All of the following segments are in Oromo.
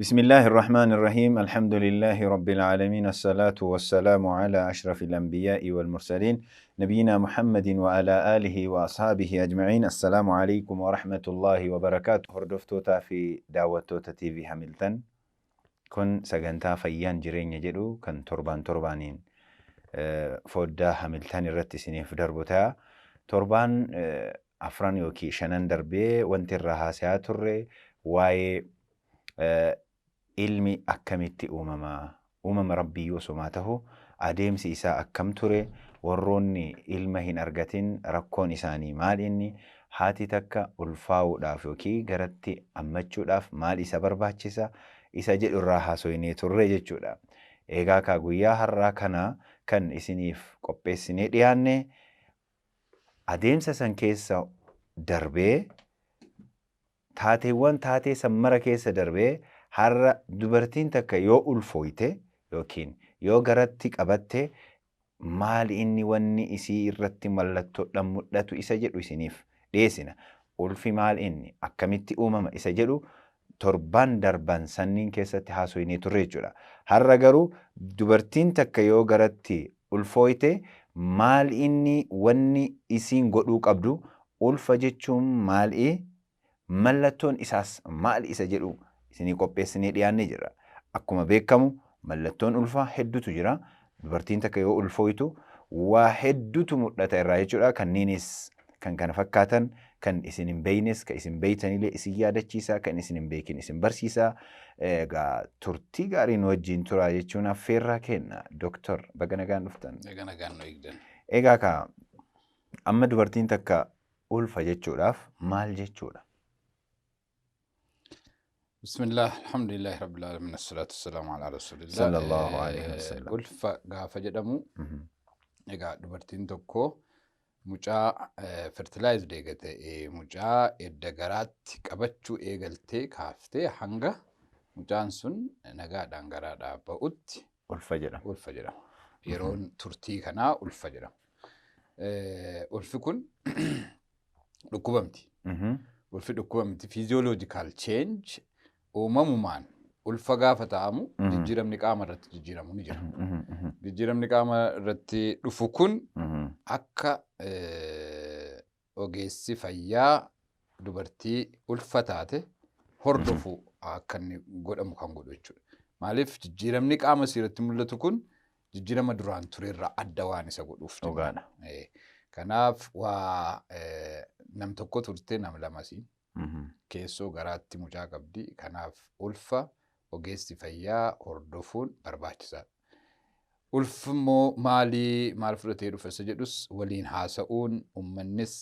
بسم الله الرحمن الرحيم، الحمد لله رب العالمين، الصلاة والسلام على أشرف الأنبياء والمرسلين، نبينا محمد وعلى آله وأصحابه أجمعين. السلام عليكم ورحمة الله وبركاته. Hordoftoota fi daawwattoota TV Hamilton, kun sagantaa Fayyaan Jireenya jedhu kan torbaan torbaaniin foddaa Hamilton irratti isiniif darbu ta'a. Torbaan afran yookiin shanan darbee wanti irraa haasayaa turre waa'ee ilmi akkamitti uumama, uumama Rabbii osomaa tahu adeemsi isaa akkam ture, warroonni ilma hin argatin rakkoon isaanii maal, inni haati takka ulfaa'uudhaaf yookiin garatti ammachuudhaaf maal isa barbaachisa isa jedhu irraa haasoynee turre jechuudha. Egaa kaa guyyaa har'aa kana kan isiniif qopheessinee dhiyaanne adeemsa san keessa darbee, taateewwan taatee san mara keessa darbee, har'a dubartiin takka yoo ulfooyte yookiin yoo garatti qabatte maal inni wanni isii irratti mallattoodhaan mul'atu isa jedhu isiniif dhiyeessina. Ulfi maal, inni akkamitti uumama isa jedhu torban darban sanniin keessatti haasoynee turre jechuudha. Har'a garuu dubartiin takka yoo garatti ulfooyte maal inni wanni isiin godhuu qabdu, ulfa jechuun maali, mallattoon isaas maal isa jedhu isinii qopheessinee dhiyaannee jirra. Akkuma beekamu mallattoon ulfaa hedduutu jira. Dubartiin takka yoo ulfooytu waa hedduutu mul'ata irraa jechuudha. Kanneenis kan kana fakkaatan, kan isin hin beeynes, kan isin beeytanillee isin yaadachiisa, kan isin hin beekin isin barsiisa. Egaa turtii gaariin wajjin turaa jechuun affeerraa kenna. Doktor, baga nagaan dhuftan. Baga nagaan nu eegdan. Egaa kaa amma dubartiin takka ulfa jechuudhaaf maal jechuudha? Bismillah, alhamdulillahi rabbil alamin, assalatu wassalamu ala rasulillah. Sallallahu alaihi wasallam. Ulfa gaafa jedhamu, egaa dubartiin tokko mucaa fertilized eega ta'e, mucaa edda garaatti qabachuu eegaltee kaaftee hanga mucaan sun nagaadhaan garaadhaa ba'utti ulfa jedhama. Ulfa jedhama. Yeroon turtii kanaa ulfa jedhama. Ulfi kun dhukkuba miti. Ulfi dhukkuba miti. Physiological change uumamumaan ulfa gaafa ta'amu jijjiiramni qaama irratti jijjiiramu ni jira. Jijjiiramni qaama irratti dhufu kun akka ogeessi fayyaa dubartii ulfa taate hordofu akka inni godhamu kan godhu jechuudha. Maaliif, jijjiiramni qaama isii irratti mul'atu kun jijjiirama duraan turerraa adda waan isa godhuuf. Dhugaadha. Kanaaf waa nam tokko turte nam lamasii keessoo garaatti mucaa qabdi. Kanaaf ulfa ogeessi fayyaa hordofuun barbaachisaadha. Ulfi immoo maalii, maal fudhatee dhufa isa jedhus waliin haasa'uun, uummannis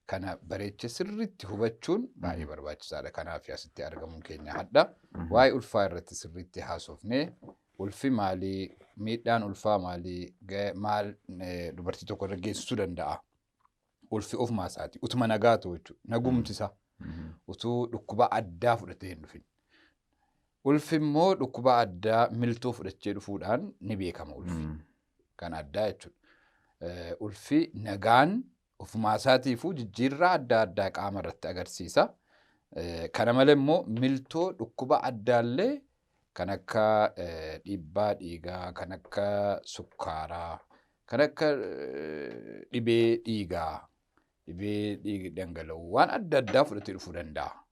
kana bareeche sirriitti hubachuun baay'ee barbaachisaadha. Kanaaf asitti argamuun keenya hadha. Waa'ee ulfaa irratti sirriitti haasofnee, ulfi maalii, miidhaan ulfaa maalii, maal dubartii tokko irra geessisuu danda'a? Ulfi ofumaa isaati. Utuma nagaa ta'u jechuudha. Nagumti isaa. Utuu dhukkuba addaa fudhatee hin dhufin. Ulfi immoo dhukkuba addaa miltoo fudhachee dhufuudhaan ni beekama ulfi. Kan addaa jechuudha. Ulfi nagaan ofumaa isaatiifuu jijjiirraa adda addaa qaama irratti agarsiisa. Kana malee immoo miltoo dhukkuba addaallee kan akka dhiibbaa dhiigaa, kan akka sukkaaraa, kan akka dhibee dhiigaa, dhibee dhiigi dhangala'uu waan adda addaa fudhatee dhufuu danda'a.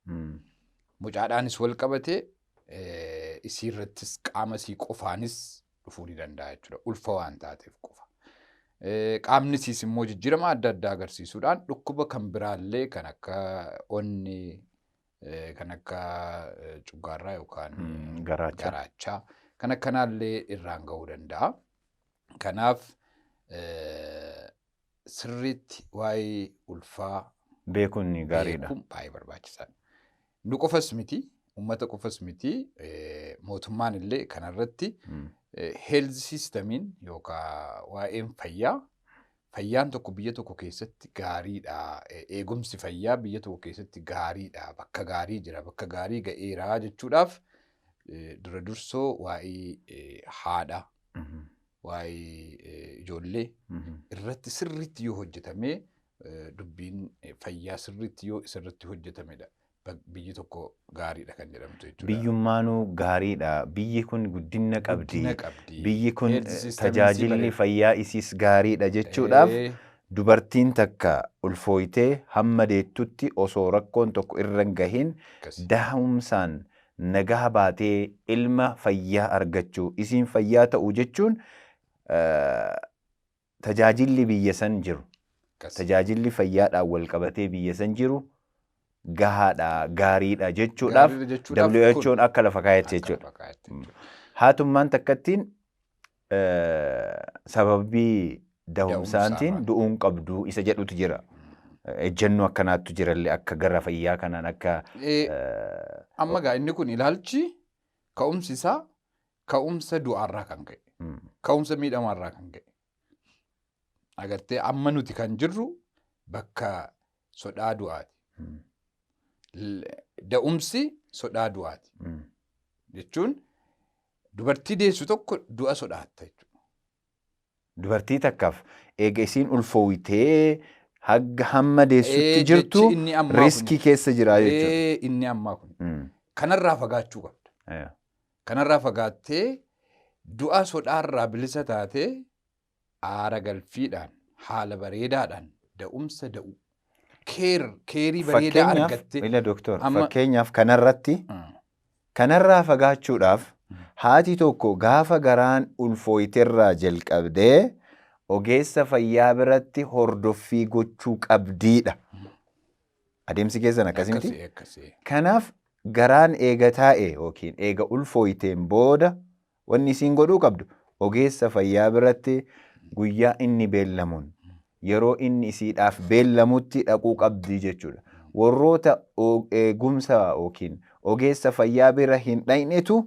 Mucaadhaanis wal qabatee isii irrattis qaama isii qofaanis dhufuu ni danda'a jechuudha. Ulfa waan taateef qofa. Qaamni isiis immoo jijjiirama adda addaa agarsiisuudhaan dhukkuba kan biraallee kan akka onni, kan akka cuggaarraa yookaan garaacha. Garaachaa kan akkanaallee irraan ga'uu danda'a. Kanaaf sirriitti waa'ee ulfaa beekuun gaariidha. Beekuun baay'ee barbaachisaadha. Nu qofas miti, uummata qofas miti, mootummaan illee kanarratti health systemiin yookaan waa'een fayyaa, fayyaan tokko biyya tokko keessatti gaariidha. Eegumsi fayyaa biyya tokko keessatti gaariidha. Bakka gaarii jira, bakka gaarii ga'eera jechuudhaaf dura dursoo waa'ee haadha, waa'ee ijoollee irratti sirriitti yoo hojjetame, dubbiin fayyaa sirriitti yoo isarratti hojjetamedha. Biyyi tokko gaariidha kan jedhamtu jechuudha. Biyyummaanuu gaariidha. Biyyi kun guddina qabdi. Guddina qabdi. Biyyi kun Health system tajaajilli fayyaa isiis gaariidha jechuudhaaf dubartiin takka ulfooytee hamma deettutti osoo rakkoon tokko irra hin gahin dahumsaan nagaa baatee ilma fayyaa argachuu, isiin fayyaa ta'uu jechuun tajaajilli biyya san jiru, tajaajilli fayyaadhaan wal qabatee biyya san jiru gahaadha, gaariidha jechuudhaaf WHO'n akka lafa kaayetti jechuudha. Haatummaan takkattiin sababii dahumsaatiin du'uun qabdu isa jedhutu jira. Ejjennoo akkanaattu jirallee akka gara fayyaa kanaan akka. Amma gaa inni kun ilaalchi ka'umsi isaa ka'umsa du'aarraa kan ka'e. Ka'umsa miidhamaarraa kan ka'e. Agartee, amma nuti kan jirru bakka sodaa du'aati. Da'umsi sodaa du'aati. Jechuun dubartii deessu tokko du'a sodaatta jechuudha. Dubartii takkaaf eega isiin ulfooytee hagga hamma deessutti jirtu risk keessa jira jechuudha. Inni ammaa kun. Kanarraa fagaachuu qabda. Kanarraa fagaattee du'a sodaarraa bilisa taatee aara galfiidhaan, haala bareedaadhaan da'umsa da'u. Care bareedaa argattee. Ila doktor, fakkeenyaaf kanarratti, kanarraa fagaachuudhaaf haati tokko gaafa garaan ulfooyterraa jalqabdee ogeessa fayyaa biratti hordoffii gochuu qabdiidha. Adeemsi keessan akkasii miti? Kanaaf garaan eega taa'e yookiin eega ulfooyteen booda wanni isiin godhuu qabdu ogeessa fayyaa biratti guyyaa inni beellamuun, yeroo inni isiidhaaf beellamutti dhaquu qabdi jechuudha. Warroota eegumsa yookiin ogeessa fayyaa bira hin dhaqnetu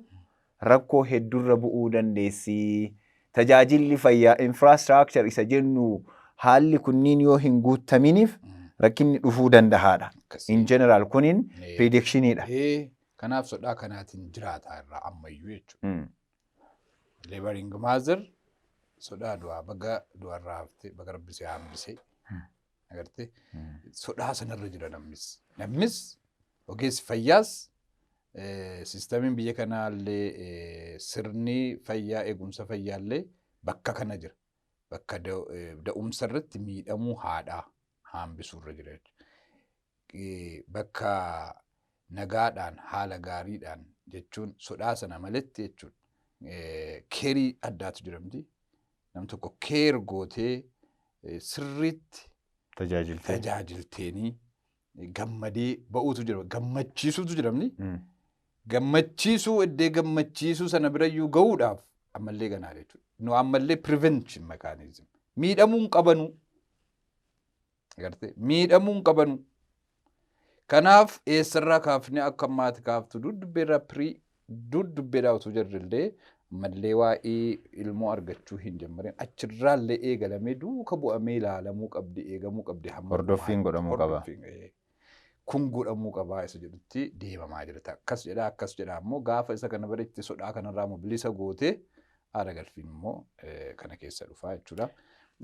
rakkoo hedduurra bu'uu dandeessi. Tajaajilli fayyaa, infrastructure isa jennu, haalli kunniin yoo hin guutaminiif rakkinni dhufuu danda'aadha. In general kuniin predictioniidha. Kanaaf sodaa kanaatiin jiraata irraa ammayyuu jechuudha. Laboring mother sodaa du'aa, baga du'arraa haftee, baga rabbisee hambisee, agartee, sodaa sanarra jira namnis. Namnis, ogeessi fayyaas, systemiin biyya kanaallee, sirni fayyaa, eegumsa fayyaallee bakka kana jira. Bakka da'umsa irratti miidhamuu haadhaa hambisuurra jira jechuudha. Bakka nagaadhaan, haala gaariidhaan jechuun sodaa sana maletti jechuudha. Care addaatu jiramti. Nam tokko care gootee sirriitti Tajaajiltee. Tajaajilteenii gammadee ba'uutu jira. Gammachiisuutu jiramni. Gammachiisuu iddee gammachiisuu sana birayyuu ga'uudhaaf ammallee ganaa jechuudha. Nu ammallee prevention mechanism. Miidhamuu hin qabanu. Agartee, miidhamuu hin qabanu. Kanaaf eessarraa kaafnee akka ammaatti kaaftu duddubbeerraa pre duddubbeedhaa utuu jirrillee ammallee waa'ee ilmoo argachuu hin jammarin achirraallee eegalamee duuka bu'amee ilaalamuu qabdi, eegamuu qabdi hamma Hordoffiin godhamuu qaba. Hordoffiin, kun godhamuu qabaa isa jedhutti deemamaa jira. Akkas jedhaa, akkas jedhaa immoo gaafa isa kana bareetti sodaa kanarraa immoo bilisa gootee haala galfiin immoo kana keessa dhufaa jechuudha.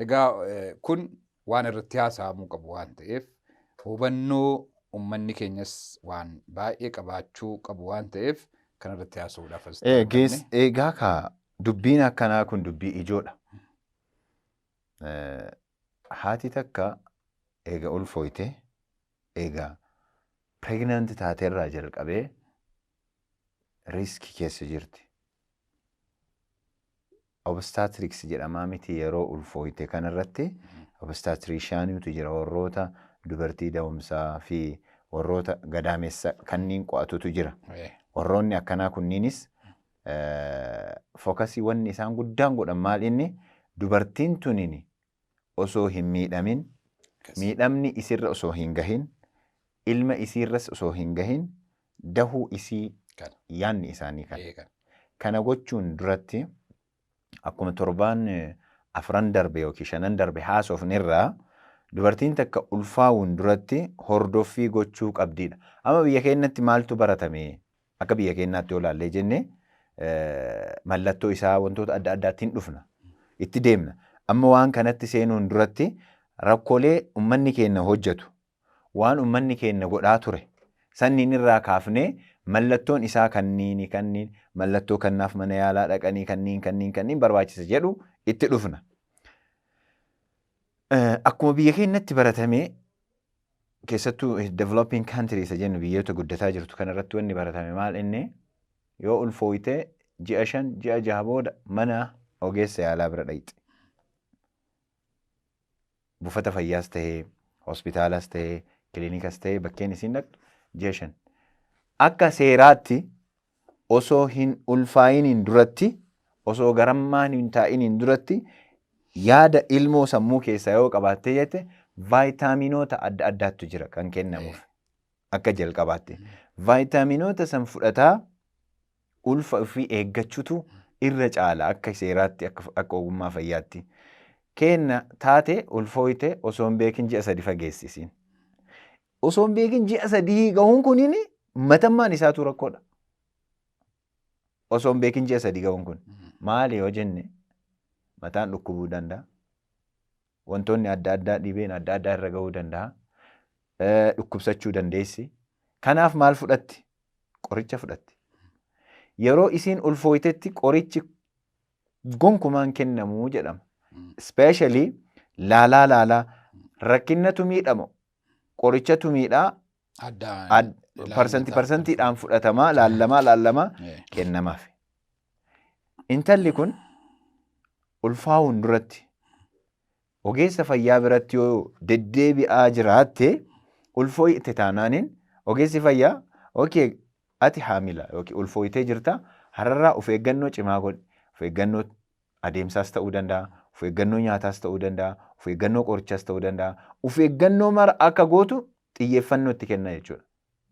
Egaa kun waan irratti haasa'amuu qabu waan ta'eef, hubannoo uummanni keenyas waan baay'ee qabaachuu qabu waan ta'eef, kana irratti haasa'uudhaaf as Eegees egaa kaa dubbiin akkanaa kun dubbii ijoodha. Haati takka eega ulfooyte, eega pregnant taateerraa jalqabee risk keessa jirti. Obstetrics jedhamaa miti, yeroo ulfooyte kanarratti obstetricianiitu jira, warroota dubartii da'umsaa fi warroota gadaamessa kanneen qo'atutu jira. Warroonni akkanaa kunniinis focus wanni isaan guddaan godhan maal inni dubartiin tunini osoo hin miidhamin, miidhamni isirra osoo hin gahin, ilma isiirras osoo hin gahin dahuu isii yaanni isaanii kana. Kana gochuun duratti akkuma torbaan afran darbe yookiin shanan darbe haasofnirraa dubartiin takka ulfaa'uun duratti hordoffii gochuu qabdiidha. Amma biyya keenyatti maaltu baratame? Akka biyya keenyaatti yoo ilaallee jenne, mallattoo isaa wantoota adda addaattiin dhufna. Itti deemna. Amma waan kanatti seenuun duratti rakkoolee uummanni keenya hojjetu, waan uummanni keenya godhaa ture Sanniin irraa kaafnee mallattoon isaa kanniini kanniin mallattoo kannaaf mana yaalaa dhaqanii kanniin kanniin kanniin barbaachisa jedhu itti dhufna. Akkuma biyya keenyatti baratamee keessattuu developing countries jennu biyyoota guddataa jirtu kanarratti wanni baratame maal inni yoo ulfooytee ji'a 5 ji'a 6 booda mana ogeessa yaalaa bira dhaqxe. Buufata fayyaas ta'ee, hospitaalas ta'ee, kiliinikas ta'ee bakkeen isiin dhaqxu ji'a 5. Akka seeraatti osoo hin ulfaayiniin duratti, osoo garammaan hin taa'iniin duratti yaada ilmoo sammuu keessaa yoo qabaattee jette vaayitaaminoota adda addaatu jira kan kennamuuf akka jalqabaatti. Vaayitaaminoota san fudhataa ulfa ofii eeggachuutu irra caala akka seeraatti akka ogummaa fayyaatti. Kenna taate ulfooyte osoo hin beekin ji'a 3 fageessisiin. Osoo hin beekin ji'a 3 gahuun kuniin matammaan isaatu rakkoodha. Osoo hin beekin ji'a 3 gahuun kun maali yoo jenne mataan dhukkubuu danda'a. Wantoonni adda addaa dhibeen adda addaa irra gahuu danda'a. Dhukkubsachuu dandeessi. Kanaaf maal fudhatti? Qoricha fudhatti. Yeroo isiin ulfooytetti qorichi gonkumaan kennamuu jedhama. Especially laalaa rakkinnatu miidhamu qorichatu miidhaa parsantiidhaan fudhatamaa laallamaa kennamaaf. Intalli kun ulfaa'uun duratti ogeessa fayyaa biratti yoo deddeebi'aa jiraatte ulfooyte taanaaniin ogeessi fayyaa okay ati haamila yookiin ulfooytee jirta hararraa of eeggannoo cimaa godhi. Of eeggannoo adeemsaas ta'uu danda'a, of eeggannoo nyaataas ta'uu danda'a, of eeggannoo qorichaas ta'uu danda'a. Of eeggannoo mara akka gootu xiyyeeffannoo itti kenna jechuudha.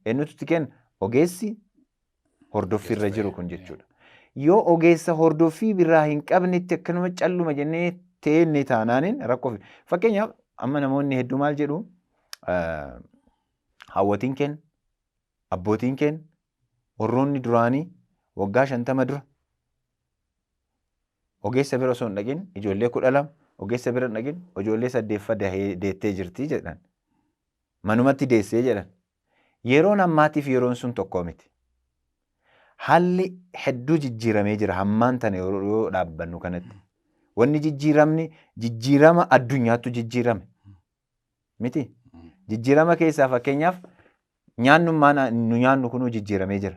Eenyutu itti kenna? Ogeessi hordoffii irra jiru kun jechuudha. Yoo ogeessa hordoffii biraa hin qabnetti akkanuma calluma jennee teenne taanaaniin rakkoo fi fakkeenyaaf amma namoonni hedduu maal jedhu hawwatiin kenna, abbootiin kenna, warroonni duraanii waggaa 50 dura ogeessa bira osoo hin dhaqin ijoollee 12 ogeessa bira hin dhaqin ijoollee 8 deettee jirti jedhan. Manumatti deessee jedhan. Yeroon ammaatiif yeroon sun tokko miti. Haalli hedduu jijjiiramee jira hammaan tana yeroo dhaabbannu kanatti. Wanni jijjiiramni jijjiirama addunyaattu jijjiirame. Miti? Jijjiirama keessaa fakkeenyaaf nyaannummaan nu nyaannu kunuu jijjiiramee jira.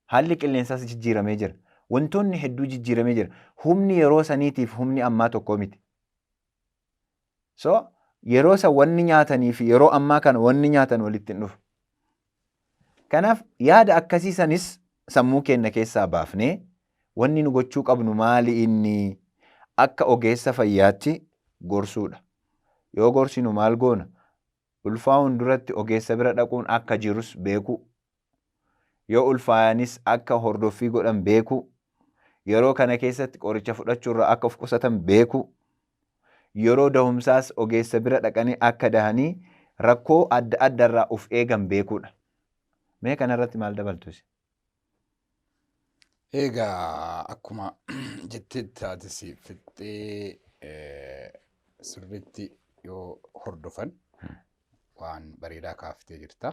Haalli qilleensaas jijjiiramee jira. Wantoonni hedduu jijjiiramee jira. Humni yeroo saniitiif humni ammaa tokko miti. So yeroo san wanni nyaatanii fi yeroo ammaa kana wanni nyaatan walitti hin dhufu. Kanaaf yaada akkasii sanis sammuu keenya keessaa baafnee wanni nu gochuu qabnu maali inni akka ogeessa fayyaatti gorsuudha. Yoo gorsinu maal goona? Ulfaa'uun duratti ogeessa bira dhaquun akka jirus beekuu. Yoo ulfaayanis akka hordoffii godhan beekuu. Yeroo kana keessatti qoricha fudhachuurraa akka of qusatan beekuu. Yeroo dahumsaas ogeessa bira dhaqanii akka dahanii rakkoo adda addarraa of eegan beekuudha. Mee kanarratti maal dabaltu isin? Egaa akkuma jetteetti taates fixxee sirriitti yoo hordofan waan bareedaa kaaftee jirta.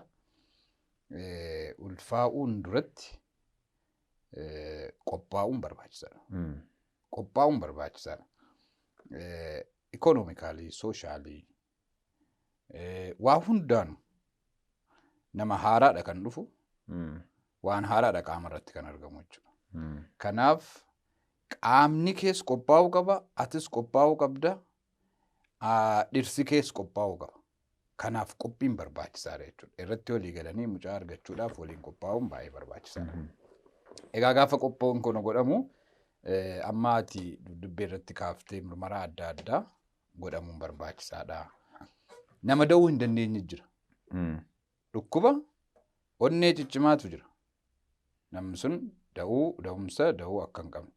Ulfaa'uun duratti qophaa'uun barbaachisaadha. Qophaa'uun barbaachisaadha. Ikonoomikaalii, soshaalii, waa hundaanuu nama haaraadha kan dhufu, waan haaraadha qaama irratti kan argamu jechuudha. Kanaaf qaamni kees qophaa'uu qaba, atis qophaa'uu qabda, dhirsi kees qophaa'uu qaba. Kanaaf qophiin barbaachisaadha jechuudha. Irratti walii galanii mucaa argachuudhaaf waliin qophaa'uun baay'ee barbaachisaadha. Egaa gaafa qophaa'uun kun godhamu amma ati duddubbee irratti kaaftee mirmaraa adda addaa godhamuun barbaachisaadha. Nama da'uu hin dandeenye jira. Dhukkuba onnee ciccimaatu jira. Namni sun da'umsa da'uu akka hin qabne.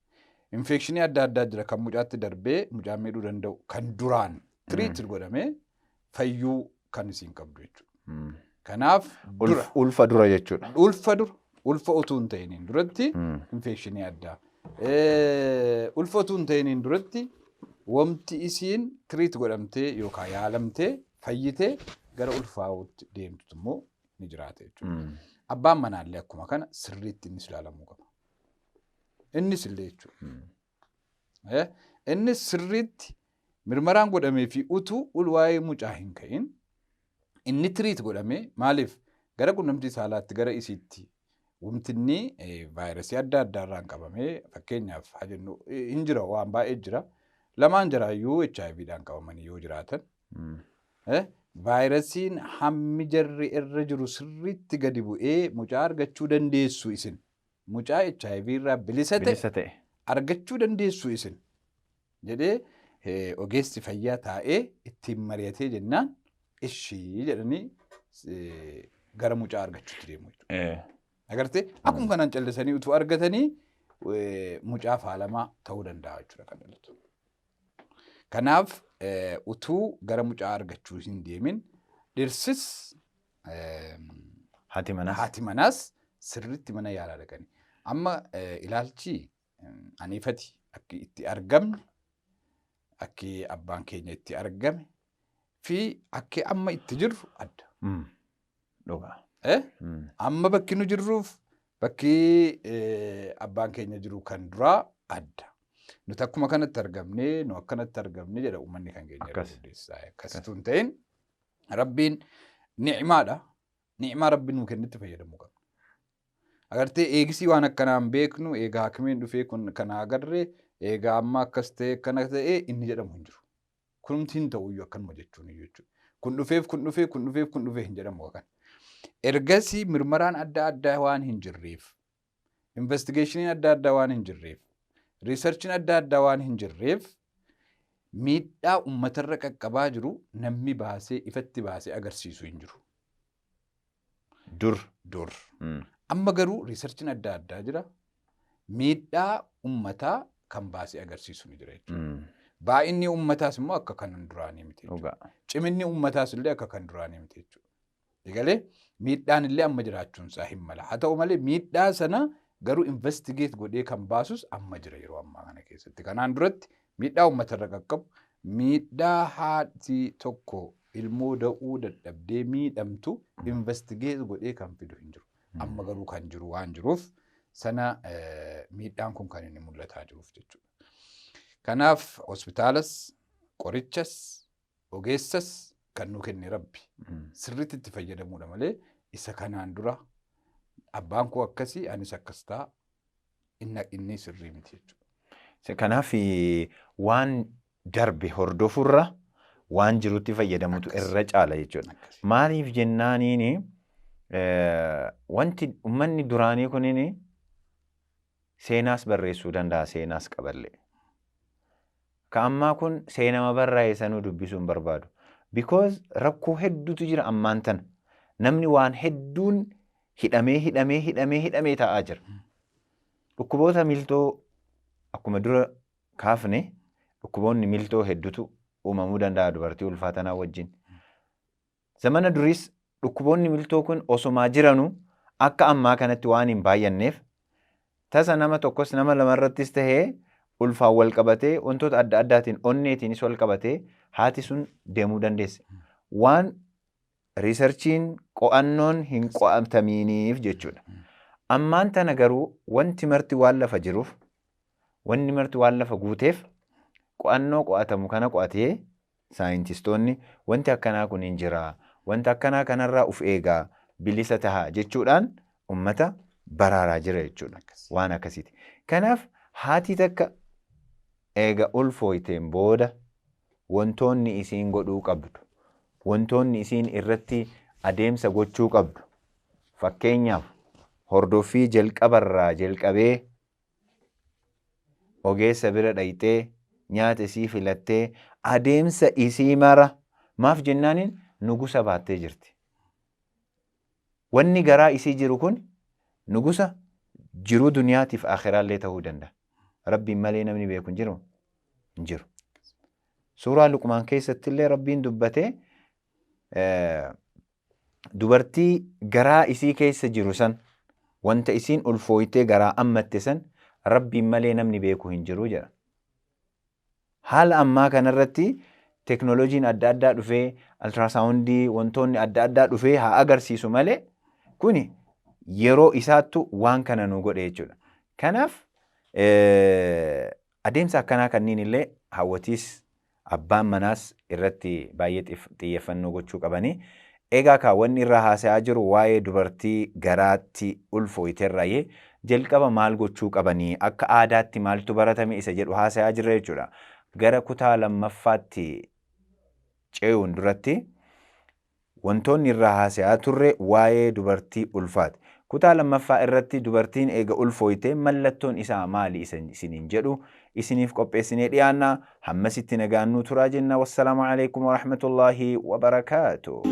Infekshinii adda addaa jira kan mucaatti darbee mucaa miidhuu danda'u kan duraan tiriitir godhamee fayyuu kan isiin qabdu jechuudha. Kanaaf dura. Ulfa dura jechuudha. Ulfa dura. Ulfa utuu hin ta'iniin duratti infekshinii addaa. Ulfa utuu hin ta'iniin duratti wanti isiin tiriit godhamtee yookaan yaalamtee fayyitee gara ulfaa'uutti deemtu immoo ni jiraata jechuudha. Abbaan manaallee akkuma kana sirriitti innis ilaalamuu qaba. Innis illee jechuudha. Innis sirriitti mirmaraan godhamee fi utuu waa'ee mucaa hin ka'in inni treat godhamee, maaliif gara quunnamtii saalaatti gara isiitti wamtinni vaayirasii adda addaa irraan qabamee, fakkeenyaaf haa jennu, hin jira, waan baay'ee jira. Lamaan jiraayyuu HIVdhaan qabamanii yoo jiraatan, vaayirasiin hammi jarri irra jiru sirriitti gadi bu'ee mucaa argachuu dandeessu isin. Mucaa HIV irraa bilisa ta'e argachuu dandeessu isin jedhee ogeessi fayyaa taa'ee ittiin mari'atee jennaan, ishii jedhanii gara mucaa argachuutti deemu jechuudha. Agartee, akkuma kanaan callisanii utuu argatanii mucaa faalamaa ta'uu danda'a jechuudha kan dhalatu. Kanaaf utuu gara mucaa argachuu hin deemin dhirsis haati manaas haati manaas sirriitti mana yaalaa dhaqanii. Amma ilaalchi aniifati akki itti argamne, akki abbaan keenya itti argame fi akki amma itti jirru adda. Dhugaa. Amma bakki nu jirruuf bakki abbaan keenya jiru kan duraa adda. Nuti akkuma kanatti argamne, nu akkanatti argamne jedha uummanni kan keenya. Akkasitu hin ta'in, Rabbiin ni'imaadha. Ni'imaa Rabbiin nuu kennitti fayyadamuu qabna. Agartee, eegisii waan akkanaan beeknu, eegaa hakimiin dhufee kun kana agarree, eegaa amma akkas ta'e akkana ta'e inni jedhamu hin jiru. Kunumti hin ta'u iyyuu akkanuma jechuun iyyuu jechuudha. Kun dhufeef kun dhufee, kun dhufeef kun dhufee hin jedhamu kan. Ergasii mirmaraan adda addaa waan hin jirreef, investigationiin adda addaa waan hin jirreef, researchiin adda addaa waan hin jirreef, miidhaa uummatarra qaqqabaa jiru namni baasee ifatti baasee agarsiisu hin jiru. Dur. Dur. Amma garuu researchiin adda addaa jira. Miidhaa uummataa kan baasee agarsiisu ni jira jechuudha. Baay'inni uummataas immoo akka kan duraanii miti jechuudha. Ciminni uummataas illee akka kan duraanii miti jechuudha. Egalee miidhaan illee amma jiraachuun isaa hin mala. Haa ta'u malee, miidhaa sana garuu investigate godhee kan baasus amma jira yeroo ammaa kana keessatti. Kanaan duratti miidhaa uummatarra qaqqabu, miidhaa haati tokko ilmoo da'uu dadhabdee miidhamtu investigate godhee kan fidu hin jiru. Amma garuu kan jiru waan jiruuf sana miidhaan kun kan inni mul'ataa jiruuf jechuudha. Kanaaf hospitaalas, qorichas, ogeessas kan nu kenne Rabbi. Sirriitti itti fayyadamuudha malee isa kanaan dura abbaan koo akkasii, anis akkas ta'a, inni sirrii miti jechuudha. Kanaaf waan darbe hordofurra waan jirutti fayyadamutu irra caala jechuudha. Maaliif jennaaniini, wanti uummanni duraanii kunini seenaas barreessuu danda'a, seenaas qaballee. Ka ammaa kun seenama barraa'e sanuu dubbisuu hin barbaadu. Because rakkoo hedduutu jira ammaan tana. Namni waan hedduun hidhamee hidhamee hidhamee hidhamee taa'aa jira. Dhukkuboota miltoo akkuma dura kaafne, dhukkuboonni miltoo hedduutu uumamuu danda'a dubartii ulfaatanaa wajjin. Zamana duriis dhukkuboonni miltoo kun osomaa jiranuu akka ammaa kanatti waan hin baay'anneef, tasa nama tokkos nama lamarrattis tahee ulfaan wal qabatee, wantoota adda addaatiin, onneetiinis wal qabatee haati sun deemuu dandeesse. Waan researchiin qo'annoon hin qo'atamiiniif jechuudha. Ammaan tana garuu wanti marti waan lafa jiruuf, wanni marti waan lafa guuteef, qo'annoo qo'atamu kana qo'atee saayintistoonni wanti akkanaa kun hin jira, wanta akkanaa kanarraa uf eegaa, bilisa tahaa jechuudhaan ummata baraaraa jira jechuudha. Waan akkasiiti. Kanaaf haati takka eega ulfooyteen booda wantoonni isiin godhuu qabdu, wantoonni isiin irratti adeemsa gochuu qabdu, fakkeenyaaf hordoffii jalqabarraa jalqabee ogeessa bira dhayxee, nyaata isii filattee, adeemsa isii mara, maaf jennaaniin nugusa baattee jirti. Wanni garaa isii jiru kun nugusa jiruu duniyaatiif akhiraallee ta'uu danda'a. Rabbiin malee namni beeku hin jiru, hin jiru. Suuraa Luqmaan keessatti illee Rabbiin dubbatee, dubartii garaa isii keessa jiru san, wanta isiin ulfooytee garaa ammatte san Rabbiin malee namni beeku hin jiru jedha. Haala ammaa kanarratti Teknooloojiin adda addaa dhufee, altiraasaawundii wantoonni adda addaa dhufee haa agarsiisu malee, kuni yeroo isaattu waan kana nu godhe jechuudha. Kanaaf adeemsa akkanaa kanniin illee hawwatiis abbaan manaas irratti baay'ee xiyyeeffannoo gochuu qabanii. Egaa kaa wanni irraa haasa'aa jiru waa'ee dubartii garaatti ulfooyterraayee jalqaba maal gochuu qabanii, akka aadaatti maaltu baratame isa jedhu haasa'aa jirra jechuudha. Gara kutaa lammaffaatti ce'uun duratti wantoonni irraa haasa'aa turre waa'ee dubartii ulfaati. Kutaa lammaffaa irratti dubartiin eega ulfooyte mallattoon isaa maali isa isiniin jedhu isiniif qopheessinee dhiyaanna. Hammasitti nagaannuu turaa jenna. Wassalaamu alaikum warahmatullaahi wabarakaatu.